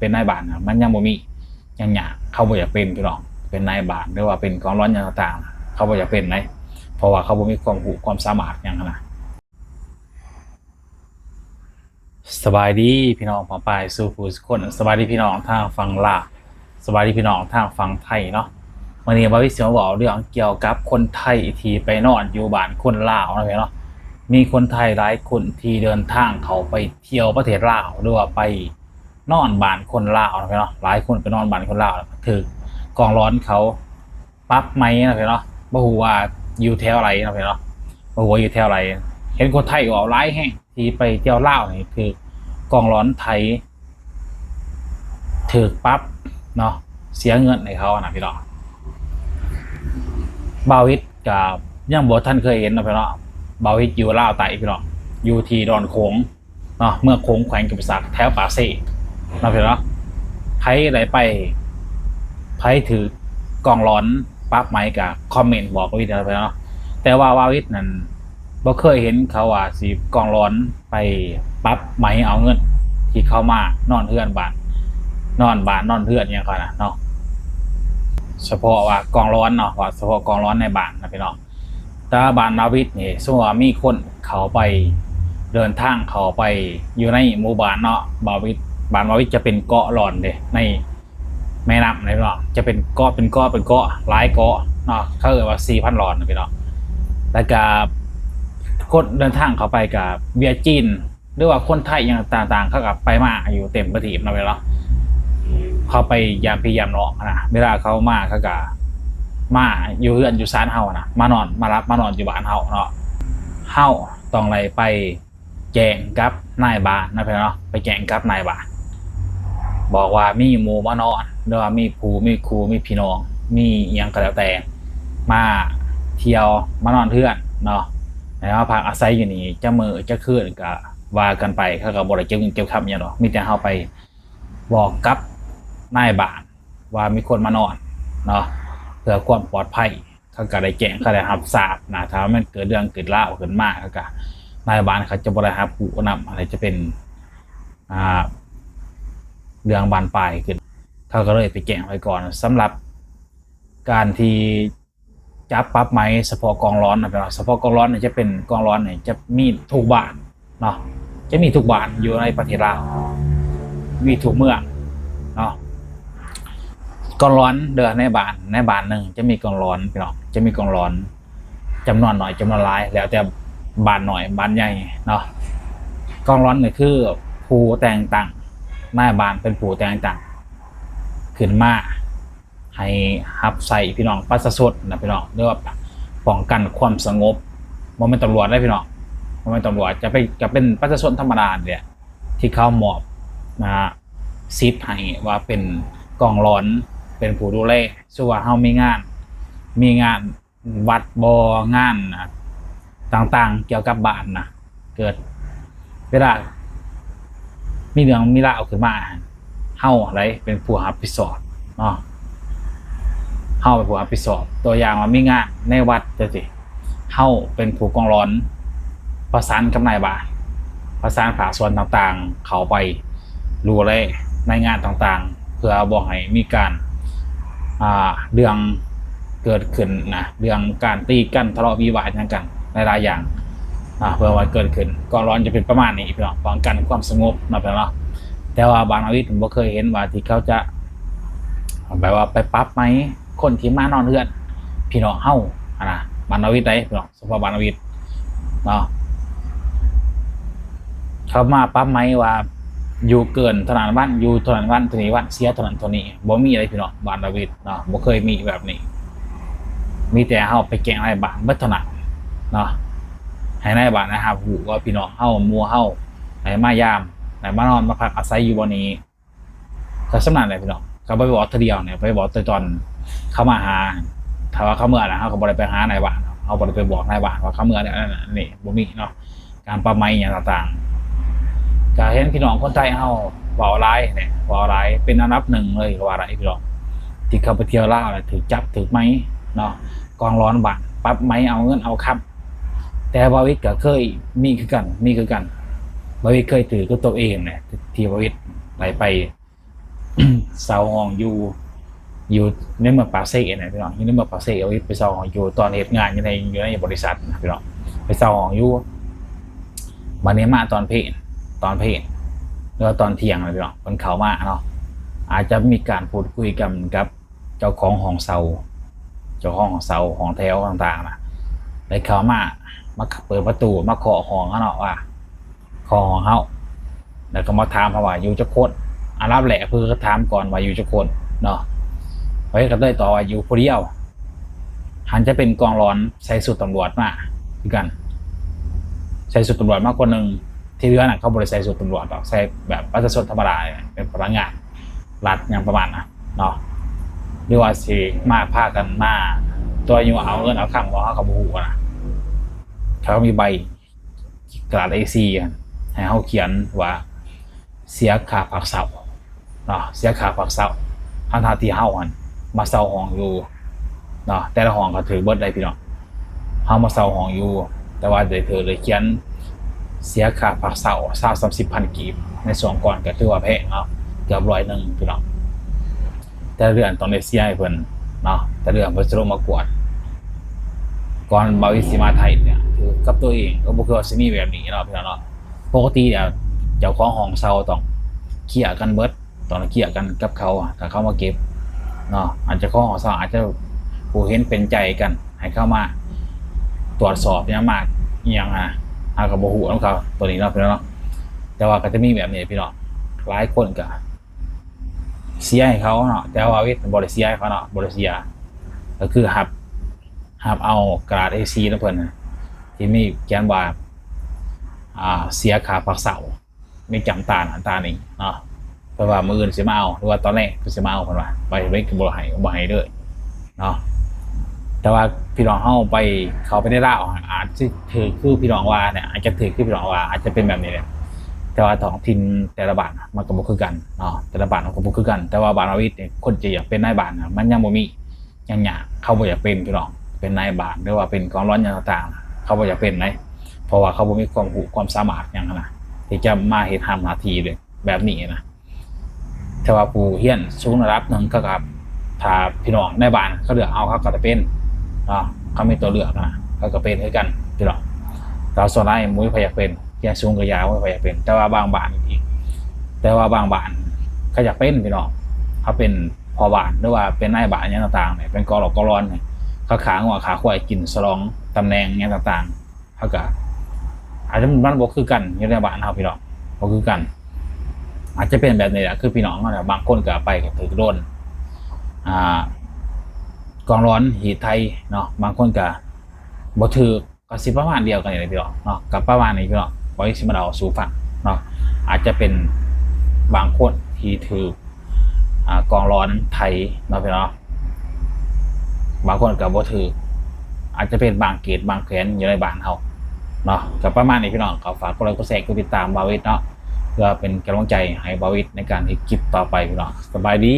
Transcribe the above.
ເປັນນາຍບ້ານນະ ມັນຍັງບໍ່ມີ ຍັງຍາກ ເຂົາບໍ່ຢາກເປັນພີ່ນ້ອງ ເປັນນາຍບ້ານ ຫຼືວ່າເປັນກອງຫຼອນຫຍັງຕ່າງໆ ເຂົາບໍ່ຢາກເປັນໃດ ເພາະວ່າເຂົາບໍ່ມີຄວາມຮູ້ຄວາມສາມາດຫຍັງຫັ້ນນະ. ສະບາຍດີພີ່ນ້ອງປ້ອງປາຍສູ່ຜູ້ສູ່ຄົນ ສະບາຍດີພີ່ນ້ອງທາງຝັ່ງລາວ ສະບາຍດີພີ່ນ້ອງທາງຝັ່ງໄທເນາະ. ມື້ນີ້ບ່າວວິດຊິມາເວົ້າເລື່ອງກ່ຽວກັບຄົນໄທທີ່ໄປນອນຢູ່ບ້ານຄົນລາວເນາະພີ່ນ້ອງເນາະ. ມີຄົນໄທຫຼາຍຄົນທີ່ເດີນທາງເຂົ້າໄປທ່ຽວປະເທດລາວ ຫຼືວ່າໄປນອນບ້ານຄົນລາວເນາະພີ່ນ້ອງເນາະ. ຫຼາຍຄົນໄປນອນບ້ານຄົນລາວ ຖືກກອງຫຼອນເຂົາ ປັບໃໝເນາະພີ່ນ້ອງເນາະ. ບໍ່ຮູ້ວ່າຢູ່ແຖວໃດເນາະພີ່ນ້ອງເນາະ ບໍ່ຮູ້ວ່າຢູ່ແຖວໃດ. ເຫັນຄົນໄທເວົ້າຫຼາຍແຮງ ທີ່ໄປທ່ຽວລາວນີ້ຖືກກອງຫຼອນໄຖ ຖືກປັບເນາະ ເສຍເງິນໃຫ້ເຂົານະພີ່ນ້ອງ. ບ່າວວິດກະຍັງບໍ່ທັນເຄີຍເຫັນເນາະພີ່ນ້ອງເນາະ. ບ່າວວິດຢູ່ລາວໃຕ້ພີ່ນ້ອງ ຢູ່ທີ່ດອນໂຂງ ເນາະ ເມືອງໂຂງ ແຂວງຈຳປາສັກ ແຖວປາກເຊເນາະພີ່ນ້ອງເນາະ. ໃຜໄດ້ໄປ ໃຜຖືກກອງຫຼອນປັບໃໝກະຄອມເມັນບອກວິດເນາະພີ່ນ້ອງເນາະ. ແຕ່ວ່າວາວິດນັ້ນບໍ່ເຄີຍເຫັນເຂົາວ່າຊິກອງຫຼອນໄປປັບໃໝເອົາເງິນທີ່ເຂົາມານອນເຮືອນບ້ານ ນອນບ້ານນອນເຮືອນຫຍັງເຂົານະເນາະ. ສະເພາະວ່າກອງຫຼອນເນາະ ວ່າສະເພາະກອງຫຼອນໃນບ້ານນະພີ່ນ້ອງ. ແຕ່ວ່າບ້ານວາວິດນີ້ ສົມມຸດວ່າມີຄົນເຂົ້າໄປ ເດີນທາງເຂົ້າໄປຢູ່ໃນໝູ່ບ້ານເນາະ ວາວິດ ບ້ານວາວິດຈະເປັນເກາະຫຼອນເດ້ ໃນແມ່ນ້ຳນີ້ເນາະ ຈະເປັນເກາະ ເປັນເກາະ ເປັນເກາະ ຫຼາຍເກາະເນາະ ເຂົາເອີ້ນວ່າສີ່ພັນຫຼອນນະພີ່ນ້ອງ. ແລ້ວກະຄົນເດີນທາງເຂົ້າໄປກະວຽດຈີນ ຫຼືວ່າຄົນໄທຫຍັງຕ່າງໆ ເຂົາກໍໄປມາຢູ່ເຕັມປະເທດເນາະ ເວລາເຂົາໄປຢາມພີ່ຢາມນ້ອງນະ ເວລາເຂົາມາ ເຂົາກໍມາຢູ່ເຮືອນຢູ່ຊານເຮົານະ ມານອນ ມາຫຼັບມານອນຢູ່ບ້ານເຮົາເນາະ. ເຮົາຕ້ອງໄດ້ໄປແຈ້ງກັບນາຍບ້ານເນາະ ພີ່ນ້ອງເນາະ ໄປແຈ້ງກັບນາຍບ້ານ ບອກວ່າມີໝູ່ມານອນ ຫຼືວ່າມີຄູ່ມີຄູ່ ມີພີ່ນ້ອງ ມີອີ່ຫຍັງກໍແລ້ວແຕ່ ມາທ່ຽວ ມານອນເຮືອນເນາະ ໃຫ້ມາພັກອາໄສຢູ່ນີ້ ຈັກມື້ຈັກຄືນກໍ ວ່າກັນໄປ ເຂົາກໍບໍ່ໄດ້ເກັບເງິນເກັບຄຳຫຍັງດອກ ມີແຕ່ເຮົາໄປບອກກັບນາຍບ້ານວ່າມີຄົນມານອນເນາະ ເພື່ອຄວາມປອດໄພ ເຂົາກໍໄດ້ແຈ້ງ ເຂົາໄດ້ຮັບຊາບນະ. ຖ້າວ່າມັນເກີດເລື່ອງເກີດລາວຂຶ້ນມາ ເຂົາກໍ ນາຍບ້ານເຂົາຈະບໍ່ໄດ້ຮັບຮູ້ນຳ ອາດຈະເປັນ ອ່າ ເລື່ອງບານປາຍຂຶ້ນ ເຂົາກໍເລີຍໄປແຈ້ງໄວ້ກ່ອນ. ສຳລັບການທີ່ ຈັບປັບໃໝສະເພາະກອງຫຼອນນະ ແມ່ນບໍ່? ສະເພາະກອງຫຼອນນີ້ຈະເປັນ ກອງຫຼອນນີ້ຈະມີທຸກບ້ານເນາະ ຈະມີທຸກບ້ານຢູ່ໃນປະເທດລາວ ມີທຸກເມືອງເນາະ. ກອງຫຼອນເດີ ໃນບ້ານ ໃນບ້ານໜຶ່ງຈະມີກອງຫຼອນ ພີ່ນ້ອງ ຈະມີກອງຫຼອນຈຳນວນໜ້ອຍ ຈຳນວນຫຼາຍ ແລ້ວແຕ່ບ້ານນ້ອຍ ບ້ານໃຫຍ່ເນາະ. ກອງຫຼອນນີ້ຄືຜູ້ແຕ່ງຕັ້ງ ນາຍບ້ານເປັນຜູ້ແຕ່ງຕັ້ງຂຶ້ນມາ ໃຫ້ຮັບໃຊ້ພີ່ນ້ອງປະຊາຊົນນະພີ່ນ້ອງ ຫຼືວ່າປ້ອງກັນຄວາມສະຫງົບ ບໍ່ແມ່ນຕຳຫຼວດເດ້ພີ່ນ້ອງ ບໍ່ແມ່ນຕຳຫຼວດ ຈະເປັນ ຈະເປັນປະຊາຊົນທຳມະດານີ້ແຫຼະ ທີ່ເຂົາມອບ ນະ ສິດໃຫ້ວ່າເປັນກອງຫຼອນ ເປັນຜູ້ດູແລ. ສົມມຸດວ່າເຮົາມີງານ ມີງານ ວັດບໍ່ ງານ ອາ ຕ່າງໆ ກ່ຽວກັບບ້ານນະ ເກີດເວລາມີເລື່ອງມີລາວຂຶ້ນມາ ເຮົາໃດເປັນຜູ້ຮັບຜິດຊອບເນາະ ເຮົາເປັນຜູ້ຮັບຜິດຊອບ. ຕົວຢ່າງວ່າມີງານໃນວັດຈັ່ງຊີ້ ເຮົາເປັນຜູ້ກອງຫຼອນ ປະສານກັບນາຍບ້ານ ປະສານພາກສ່ວນຕ່າງໆ ເຂົ້າໄປ ດູແລໃນງານຕ່າງໆ ເພື່ອບໍ່ໃຫ້ມີການ ອ່າ ເລື່ອງເກີດຂຶ້ນນະ ເລື່ອງການຕີກັນ ທະເລາະວິວາດຫຍັງກັນ ຫຼາຍໆຢ່າງ ອ່າ ເພື່ອບໍ່ໃຫ້ເກີດຂຶ້ນ. ກອງຫຼອນຈະເປັນປະມານນີ້ພີ່ນ້ອງ ປ້ອງກັນຄວາມສະຫງົບເນາະ ພີ່ນ້ອງເນາະ. ແຕ່ວ່າບ້ານວາວິດບໍ່ເຄີຍເຫັນວ່າທີ່ເຂົາຈະ ແບບວ່າໄປປັບໃໝຄົນທີ່ມານອນເຮືອນພີ່ນ້ອງເຮົາຫັ້ນນະ ບ້ານວາວິດໃດພີ່ນ້ອງ ສະເພາະບ້ານວາວິດເນາະ ເຂົາມາປັບໃໝວ່າຢູ່ເກີນເທົ່ານັ້ນວັນ ຢູ່ເທົ່ານັ້ນວັນ ເທົ່ານີ້ວັນ ເສຍເທົ່ານັ້ນເທົ່ານີ້ ບໍ່ມີເດ້ພີ່ນ້ອງ ບ້ານວາວິດເນາະ ບໍ່ເຄີຍມີແບບນີ້. ມີແຕ່ເຮົາໄປແຈ້ງນາຍບ້ານເບິດເທົ່ານັ້ນເນາະ ໃຫ້ນາຍບ້ານໄດ້ຮັບຮູ້ວ່າພີ່ນ້ອງເຮົາ ໝູ່ເຮົາ ໄດ້ມາຢາມ ໄດ້ມານອນມາພັກອາໄສຢູ່ບ່ອນນີ້. ກໍສ່ຳນັ້ນແຫຼະພີ່ນ້ອງ ກໍບໍ່ໄປບອກເທື່ອດຽວນີ້ ໄປບອກແຕ່ຕອນເຂົາມາຫາ. ຖ້າວ່າເຂົາເມືອແລ້ວ ເຮົາກໍບໍ່ໄດ້ໄປຫານາຍບ້ານ ເຮົາບໍ່ໄດ້ໄປບອກນາຍບ້ານວ່າເຂົາເມືອແລ້ວ ອັນນີ້ບໍ່ມີເນາະ. ການປັບໃໝຫຍັງຕ່າງໆ ກໍເຫັນພີ່ນ້ອງຄົນໄທເຮົາເວົ້າຫຼາຍແຫຼະ ເວົ້າຫຼາຍ ເປັນອັນດັບໜຶ່ງເລີຍກໍວ່າໄດ້ພີ່ນ້ອງ ທີ່ເຂົາໄປທ່ຽວລາວແລ້ວຖືກຈັບຖືກໃໝເນາະ ກອງຫຼອນບ້ານ ປັບໃໝເອົາເງິນເອົາຄຳ. ແຕ່ບ່າວວິດກໍເຄີຍມີຄືກັນ ມີຄືກັນ ບ່າວວິດເຄີຍຖືກກັບຕົວເອງແຫຼະ ທີ່ບ່າວວິດໄດ້ໄປ ເຊົ່າຫ້ອງຢູ່ ຢູ່ໃນເມືອງປາກເຊນະພີ່ນ້ອງ, ຢູ່ໃນເມືອງປາກເຊ ເອົາໄປເຊົ່າຫ້ອງຢູ່ ຕອນເຮັດງານຢູ່ໃນ ຢູ່ໃນບໍລິສັດນະພີ່ນ້ອງ, ໄປເຊົ່າຫ້ອງຢູ່. ບັດນີ້ມາຕອນເພນ ຕອນເພນ ຫຼືວ່າຕອນທ່ຽງນະພີ່ນ້ອງ, ເພິ່ນເຂົ້າມາເນາະ, ອາດຈະມີການພູດຄຸຍກັນກັບເຈົ້າຂອງຫ້ອງເຊົ່າ ເຈົ້າຂອງຫ້ອງເຊົ່າ ຫ້ອງແຖວຕ່າງໆນະ, ໄດ້ເຂົ້າມາ ມາເປີດປະຕູ ມາເຄາະຫ້ອງເຮົາເນາະ ວ່າ ເຄາະຫ້ອງເຮົາ ແລ້ວກໍມາຖາມເຮົາວ່າຢູ່ຈັກຄົນ. ອັນດັບແລກເພິ່ນກໍຖາມກ່ອນວ່າຢູ່ຈັກຄົນເນາະ, ຂ້ອຍກໍເລີຍຕອບວ່າຢູ່ຜູ້ດຽວ. ຫັນຈະເປັນກອງຫຼອນໃສ່ຊຸດຕຳຫຼວດມາຄືກັນ, ໃສ່ຊຸດຕຳຫຼວດມາຄົນໜຶ່ງ, ທີ່ເຫຼືອນະເຂົາບໍ່ໄດ້ໃສ່ຊຸດຕຳຫຼວດດອກ, ໃສ່ແບບປະຊາຊົນທຳມະດາ ເປັນພະນັກງານລັດຫຍັງປະມານນັ້ນເນາະ, ຫຼືວ່າຊິມາພາກັນມາຕົວະຍົວະເອົາເງິນເອົາຄຳບໍ່ ເຮົາກໍບໍ່ຮູ້ນະ. ເຂົາມີໃບ ກະດາດ ເອສີ່ ໃຫ້ເຮົາຂຽນວ່າເສຍຄ່າພັກເຊົາເນາະ, ເສຍຄ່າພັກເຊົາ ທັງໆທີ່ເຮົາຫັ້ນມາເຊົ່າຫ້ອງຢູ່ເນາະ, ແຕ່ລະຫ້ອງກໍຖືກເບິດໄດ໋ພີ່ນ້ອງ. ເຮົາມາເຊົ່າຫ້ອງຢູ່ ແຕ່ວ່າໄດ້ຖືກ ໄດ້ຂຽນເສຍຄ່າພັກເຊົາຊາວສາມສິບພັນກີບ, ໃນຊ່ວງກ່ອນກໍຖືວ່າແພງເນາະ, ເກືອບຮ້ອຍໜຶ່ງພີ່ນ້ອງ. ແຕ່ລະເດືອນຕ້ອງໄດ້ເສຍໃຫ້ເພິ່ນເນາະ, ແຕ່ລະເດືອນເພິ່ນຈະລົງມາກວດ. ກ່ອນບ່າວວິດຊິມາໄທນີ້ ຖືກັບຕົວເອງກໍບໍ່ຄິດວ່າຊິມີແບບນີ້ເນາະພີ່ນ້ອງເນາະ. ປົກກະຕິແລ້ວເຈົ້າຂອງຫ້ອງເຊົ່າຕ້ອງເຄຍກັນເບິດ, ຕ້ອງເຄຍກັນກັບເຂົາ ຖ້າເຂົາມາເກັບເນາະ. ອາດຈະຂອງຫ້ອງເຊົ່າອາດຈະຮູ້ເຫັນເປັນໃຈກັນ ໃຫ້ເຂົາມາຕວດສອບຫຍັງມາອີ່ຫຍັງນະ, ເຮົາກໍບໍ່ຮູ້ນຳເຂົາຕົວນີ້ເນາະພີ່ນ້ອງເນາະ. ແຕ່ວ່າກໍຈະມີແບບນີ້ພີ່ນ້ອງ, ຫຼາຍຄົນກໍ ເສຍໃຫ້ເຂົາເນາະ, ແຕ່ວ່າວິດບໍ່ໄດ້ເສຍໃຫ້ເຂົາເນາະ, ບໍ່ໄດ້ເສຍ, ກໍຄືຮັບ ຮັບເອົາກະດາດ ເອສີ່ ນຳເພິ່ນ ທີ່ມີຂຽນວ່າ ອ່າ ເສຍຄ່າພັກເຊົາ ມີຈຳຕານັ້ນຕານີ້ເນາະ. ເພິ່ນວ່າມື້ອື່ນຊິມາເອົາ ຫຼືວ່າຕອນແລງເພິ່ນຊິມາເອົາ, ເພິ່ນວ່າ ໄປເຮັດກໍບໍ່ໃຫ້ ບໍ່ໃຫ້ເລີຍ ເນາະ. ແຕ່ວ່າພີ່ນ້ອງເຮົາໄປ ເຂົ້າໄປໃນລາວ ອາດຊິຖືກຄືພີ່ນ້ອງວ່ານີ້ ອາດຈະຖືກຄືພີ່ນ້ອງວ່າ ອາດຈະເປັນແບບນີ້ແຫຼະ. ແຕ່ວ່າທ້ອງຖິ່ນແຕ່ລະບ້ານມັນກໍບໍ່ຄືກັນເນາະ, ແຕ່ລະບ້ານມັນກໍບໍ່ຄືກັນ. ແຕ່ວ່າບ້ານອາວິດນີ້ ຄົນຈະຢາກເປັນນາຍບ້ານນະ ມັນຍັງບໍ່ມີ, ຍັງຍາກ. ເຂົາບໍ່ຢາກເປັນພີ່ນ້ອງ, ເປັນນາຍບ້ານ ຫຼືວ່າເປັນກອງຫຼອນຫຍັງຕ່າງໆ ເຂົາບໍ່ຢາກເປັນໃດ໋, ເພາະວ່າເຂົາບໍ່ມີຄວາມຮູ້ຄວາມສາມາດຫຍັງຫັ້ນນະ ທີ່ຈະມາເຮັດຮັບໜ້າທີ່ແບບນີ້ນະ. ແຕ່ວ່າຜູ້ຮຽນສູງລະດັບໜຶ່ງ ເຂົາກໍ ຖ້າພີ່ນ້ອງໃນບ້ານເຂົາເລືອກເອົາ ເຂົາກໍຈະເປັນເນາະ, ເຂົາມີຕົວເລືອກນະ ເຂົາກໍເປັນຄືກັນພີ່ນ້ອງ. ແຕ່ວ່າສ່ວນຫຼາຍບໍ່ມີໃຜຢາກເປັນ, ຮຽນສູງກໍຢ່າ ບໍ່ມີໃຜຢາກເປັນ. ແຕ່ວ່າບາງບ້ານອີກ ແຕ່ວ່າບາງບ້ານເຂົາຢາກເປັນພີ່ນ້ອງ, ເຂົາເປັນພໍ່ບ້ານ ຫຼືວ່າເປັນນາຍບ້ານຫຍັງຕ່າງໆນີ້ ເປັນກອງຫຼອນ ກອງຫຼອນນີ້ ເຂົາຂ້າງົວຂ້າຄວາຍກິນ ສະຫຼອງຕຳແໜ່ງຫຍັງຕ່າງໆ. ເຮົາກໍ ອາດຈະ ມັນບໍ່ຄືກັນ ຢູ່ໃນບ້ານເຮົາພີ່ນ້ອງ ບໍ່ຄືກັນ. ອາດຈະເປັນແບບນີ້ແຫຼະ ຄືພີ່ນ້ອງເຮົານະ ບາງຄົນກໍໄປກໍຖືກໂດນ ອ່າ ກອງຫຼອນຮີດໄທເນາະ, ບາງຄົນກໍບໍ່ຖືກ ກໍຊິປະມານດຽວກັນນີ້ແຫຼະພີ່ນ້ອງເນາະ, ກໍປະມານນີ້ພີ່ນ້ອງ ຂ້ອຍຊິມາເລົ່າສູ່ຟັງເນາະ. ອາດຈະເປັນບາງຄົນທີ່ຖືກ ອ່າ ກອງຫຼອນໄທເນາະພີ່ນ້ອງ, ບາງຄົນກໍບໍ່ຖືກ ອາດຈະເປັນບາງເຂດບາງແຂວງຢູ່ໃນບ້ານເຮົາເນາະ. ກໍປະມານນີ້ພີ່ນ້ອງ, ກໍຝາກກົດໄລກົດແຊ ກົດຕິດຕາມບ່າວວິດເນາະ ເພື່ອເປັນກຳລັງໃຈໃຫ້ບ່າວວິດໃນການເຮັດຄລິບຕໍ່ໄປພີ່ນ້ອງ. ສະບາຍດີ.